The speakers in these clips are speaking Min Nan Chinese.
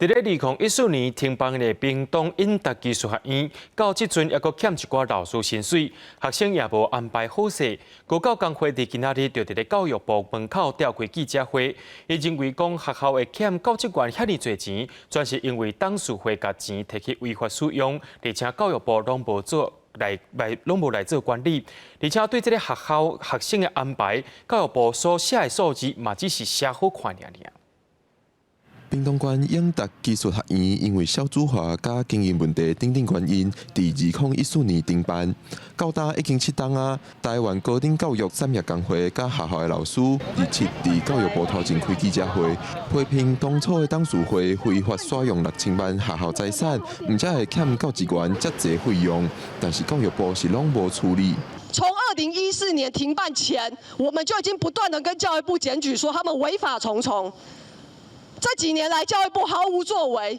佇咧2014年停辦的屏東永達技術學院，到這陣猶閣欠一寡老師薪水，學生也無安排好勢。高教工會佇今仔日就佇咧教育部門口召開記者會，伊認為講學校會欠教職員遐爾濟錢，全是因為董事會共錢提去違法使用，而且教育部攏無做來來攏無來做管理，而且對這个學校學生的安排，教育部所寫的數字嘛只是寫好看爾爾。屏東縣永達技術學院因為少子化佮經營問題等等原因，佇2014年停辦。到今已經7冬啊！臺灣高等教育產業工會佮學校的老師，日七佇教育部頭前開記者會，批評當初的董事會非法使用6000萬學校財產，毋才會欠教職員遮濟費用，但是教育部是攏無處理。從2014年停辦前，我們就已經不斷的跟教育部檢舉，說他們違法重重。這幾年來，教育部毫無作為，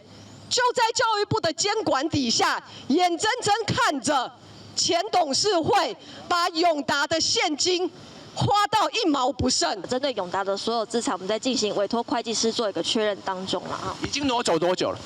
就在教育部的監管底下，眼睜睜看着前董事會把永達的現金花到一毛不剩。針對永達的所有資產，我們在進行委託會計師做一個確認當中了啊。已經挪走多久了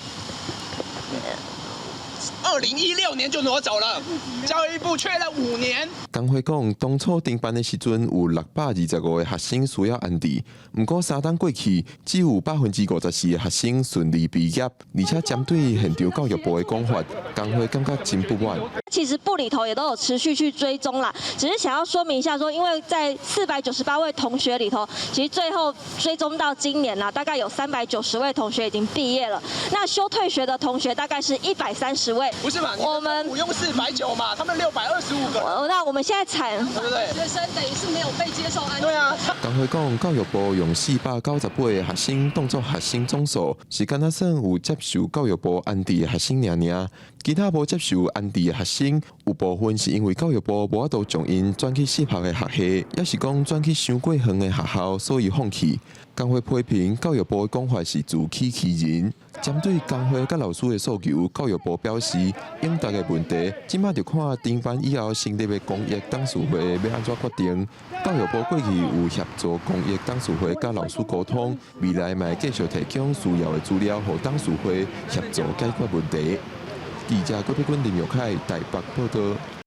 ？2016年就挪走了，教育部確認5年。工會講，當初停辦的時陣有625個學生需要安置，毋過3冬過去，只有54%的學生順利畢業，而且針對現場教育部的講法，工會感覺真不滿。其實部裡頭也都有持續去追蹤啦，只是想要說明一下，說因為在498位同學裡頭，其實最後追蹤到今年啦，大概有390位同學已經畢業了。那休退學的同學大概是130位。不是嘛？我們不用490嘛，他們625個。那我們現在採，對不對？學生等於是沒有被接受安置。對啊。工會講，教育部用495個學生當作學生總數，是敢若算有接受教育部安置的學生爾爾，其他無接受安置的學生，有部分是因為教育部無法度將𪜶轉去適合的學系，抑是講轉去傷過遠的學校，所以放棄。工會批評教育部的講法是自欺欺人。針對工會佮老師的訴求，教育部表示，永達的問題，這馬就看停辦以後成立的公益董事會欲按怎決定。教育部過去有協助公益董事會佮老師溝通，未來嘛會繼續提供需要的資料，予董事會協助解決問題。記者郭碧君、林玉凱台北報道。